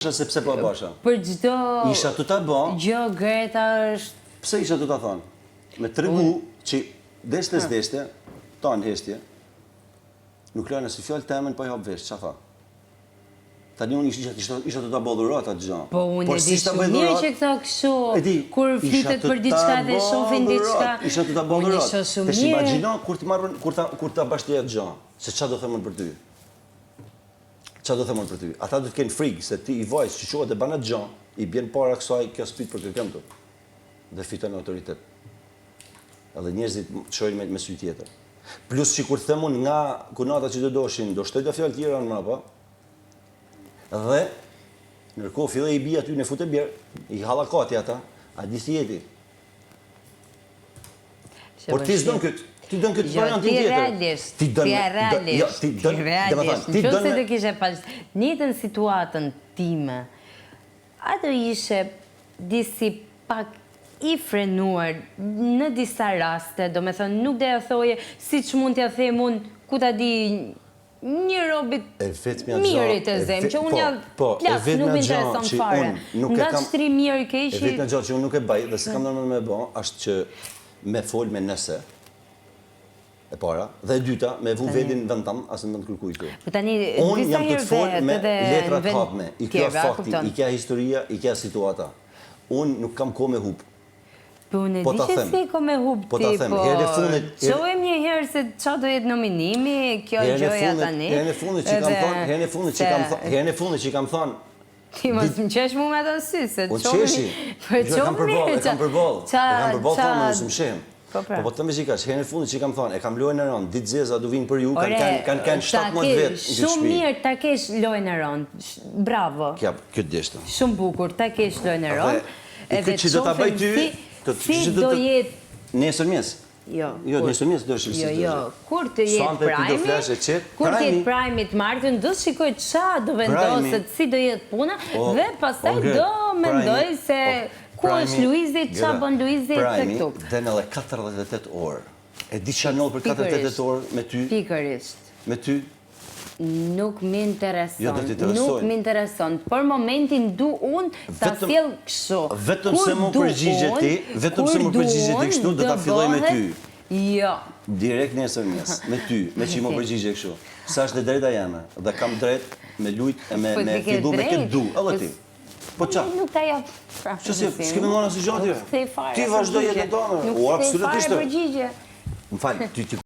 Isha se pse po e basha. Për çdo Isha tu ta ba. Gjë Greta është. Pse isha tu ta thon? Me tregu që deshte s'deshte, ta në heshtje. Nuk lënë asnjë fjalë temen pa i hap vesh, ç'a tha? Tani unë isha isha isha tu ta bë dhuratë atë gjë. Po unë e di shumë mirë që këto kështu, kur flitet për diçka dhe shohin diçka. Isha tu ta bë dhuratë. Tash imagjino kur të marrën kur ta kur ta bash ti atë gjë, se ç'a do them unë për ty. Ça do them unë për ty? Ata do të kenë frikë se ti i vajzë që çohet e ban atë gjë, i bjen para kësaj, kjo s'pyet për kërkënd këtu. Dhe fiton autoritet. Edhe njerëzit të shohin me, me sy tjetër. Plus që kur them unë nga kunata që do doshin, do shtoj do fjalë tjera në mrapa. Dhe ndërkohë filloi i bie aty në fut e bjer, i hallakati ata, a di si jeti. Por ti s'don këtë, ti don këtë jo, variantin tjetër. Realisht, ti don, ti realisht, jo, ti don, realisht, ti don. Nëse do kishe pas njëjtën situatën time, a do ishe disi pak i frenuar në disa raste, domethënë nuk do ja thoje siç mund t'ja them unë, ku ta di Një robi të mirit e zëmë, që unë ja po, plas, nuk më intereson fare. Nga që mirë keq... E vetmja gjë që unë nuk e baj dhe s'kam ndërmend me bo, është që me fol me nëse, e para, dhe e dyta, me vu vedin në vend tam, as në vend kërkujt këtu. Po tani, unë jam tu të fol me letra të hapme, i kja fakti, i kja historia, i kja situata. Unë nuk kam kohë me hup. Po unë e po di që s'ke kohë me hup po ti, po shohim një herë se ça do jetë nominimi, kjo gjëja tani. Herën e fundit që kam thonë, herën e fundit që kam thonë, herën e fundit që kam thonë, Ti mos më qesh mu me ato sy, se të shohim. Unë qeshi, po e kam përballë, e kam përballë, e kam përballë kamerën, s'më shem. Po pra. Po po të them kaq, herën e fundit që kam thonë, e kam lojën e rëndë, ditë zeza do vinë për ju, kanë kanë kanë kanë 17 vjet në këtë shtëpi. Shumë mirë ta kesh lojën e rëndë. Bravo. Kjo, kjo deshta. Shumë bukur, ta kesh lojën e rëndë. Edhe këtë që do ta bëj ty, si do jetë nesër mjes. Jo. Jo, nesër mjes do të Jo, jo. Kur të jetë prajmi, kur të jetë prajmi të martën, do shikoj ça do vendoset, si do jetë puna dhe pastaj do mendoj se ku është Luizi, ça bën Luizi tek tuk. Prajmi den edhe 48 orë. E di ça ndodh për 48 orë me ty? Pikërisht. Me ty? Nuk më intereson. Jo, nuk më intereson. Për momentin du unë ta sjell kështu. Vetëm se m'u përgjigje ti, vetëm se m'u përgjigje ti kështu, do ta filloj me ty. Jo. Direkt nesër mjes, me ty, meqë m'u përgjigje kështu. Sa është e drejta jeme dhe kam drejt me lujt e me po me fillu me këtë du, edhe ti. Po ça? Nuk ta jap. Pra, Që si, s'kemi marrë asnjë gjë tjetër. Ti vazhdo jetën tënde. U absolutisht. Nuk fare përgjigje. Më fal, ti ti.